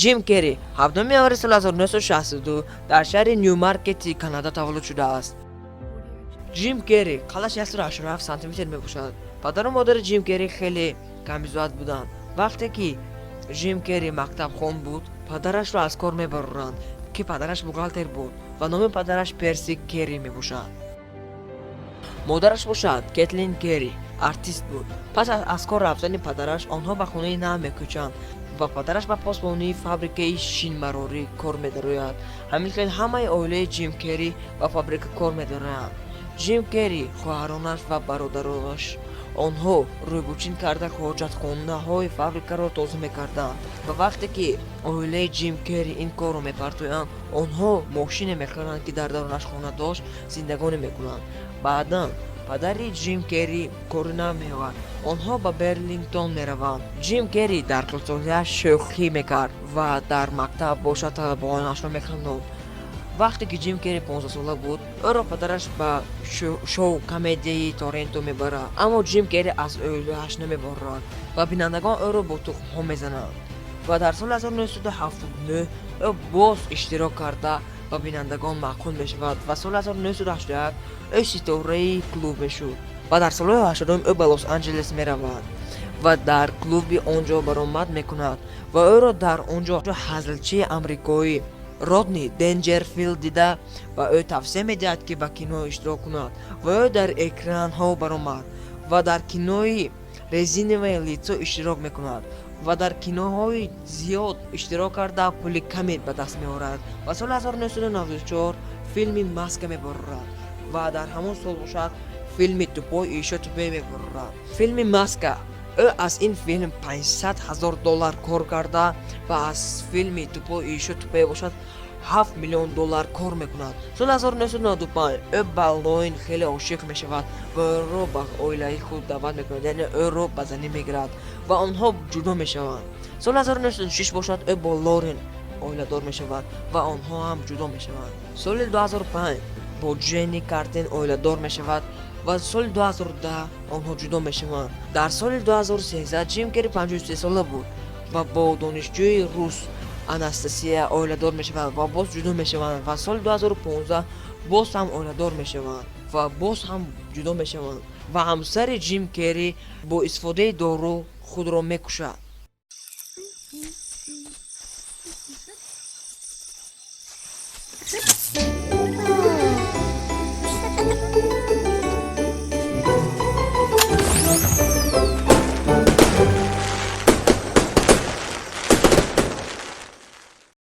Ҷим Керри 7 январи соли 1962 дар шаҳри Нюмаркети Канада таваллуд шудааст. Ҷим Керри қадаш 187 сантиметр мебошад. Падару модари Ҷим Керри хеле камбизоат буданд. Вақте ки Ҷим Керри мактабхон буд, падарашро аз кор мебароранд, ки падараш бухгалтер буд ва номи падараш Перси Керри мебошад. Модараш бошад, Кетлин Керри, артист буд. Пас аз кор рафтани падараш онҳо ба хонаи нав мекӯчанд ва падараш ба посбонии фабрикаи шинмарорӣ кор медарояд. Ҳамин хел ҳамаи оилаи Ҷим Керри ба фабрика кор медароянд. Ҷим Керри, хоҳаронаш ва бародарош, онҳо рӯйбучин карда ҳоҷатхонаҳои фабрикаро тоза мекарданд. Ва вақте ки оилаи Ҷим Керри ин корро мепартоянд, онҳо мошине мехаранд, ки дар дарунаш хона дошт, зиндагонӣ мекунанд. Баъдан падари Ҷим Керри кори нав меёбад, онҳо ба Берлингтон мераванд. Ҷим Керри дар хурдсолиаш шӯхӣ мекард ва дар мактаб бошад, талабагонашро механдонд. Вақте ки Ҷим Керри 15-сола буд, ӯро падараш ба шоу комедияи Торенто мебарад, аммо Ҷим Керри аз оилааш намеборад ва бинандагон ӯро бо тухмҳо мезананд. Ва дар соли 1979 ӯ боз иштирок карда, ба бинандагон маъқул мешавад ва соли 1981 ӯ ситораи клуб мешуд. Ва дар солҳои 80 ӯ ба Лос Анҷелес меравад ва дар клуби он ҷо баромад мекунад ва ӯро дар он ҷо ҳазлчии амрикоӣ Родни Денҷерфилд дида ва ӯ тавсия медиҳад, ки ба кино иштирок кунад, ва ӯ дар экранҳо баромад ва дар кинои «Резиновое лицо» иштирок мекунад ва дар киноҳои зиёд иштирок карда, пули каме ба даст меорад. Ва соли 1994 филми «Маска» мебарорад ва дар ҳамон сол бошад, филми «Тупой и ещё тупее» мебарорад. Филми «Маска», ӯ аз ин филм 500 ҳазор доллар кор карда ва аз филми «Тупой и ещё тупее» бошад, 7 миллион доллар кор мекунад. Соли 1995 ӯ ба Лоин хеле ошиқ мешавад ва ӯро ба оилаи худ даъват мекунад, яъне ӯро ба занӣ мегирад, ва онҳо ҷудо мешаванд. Соли 1996 бошад, ӯ бо Лорен оиладор мешавад ва онҳо ҳам ҷудо мешаванд. Соли 2005 бо Ҷенни Картен оиладор мешавад ва соли 2010 онҳо ҷудо мешаванд. Дар соли 2013 Ҷим Керри 53 сола буд ва бо донишҷӯи рус Анастасия оиладор мешавад ва боз ҷудо мешаванд. Ва соли 2015 боз ҳам оиладор мешаванд ва боз ҳам ҷудо мешаванд. Ва ҳамсари Ҷим Керри бо истифодаи дору худро мекушад.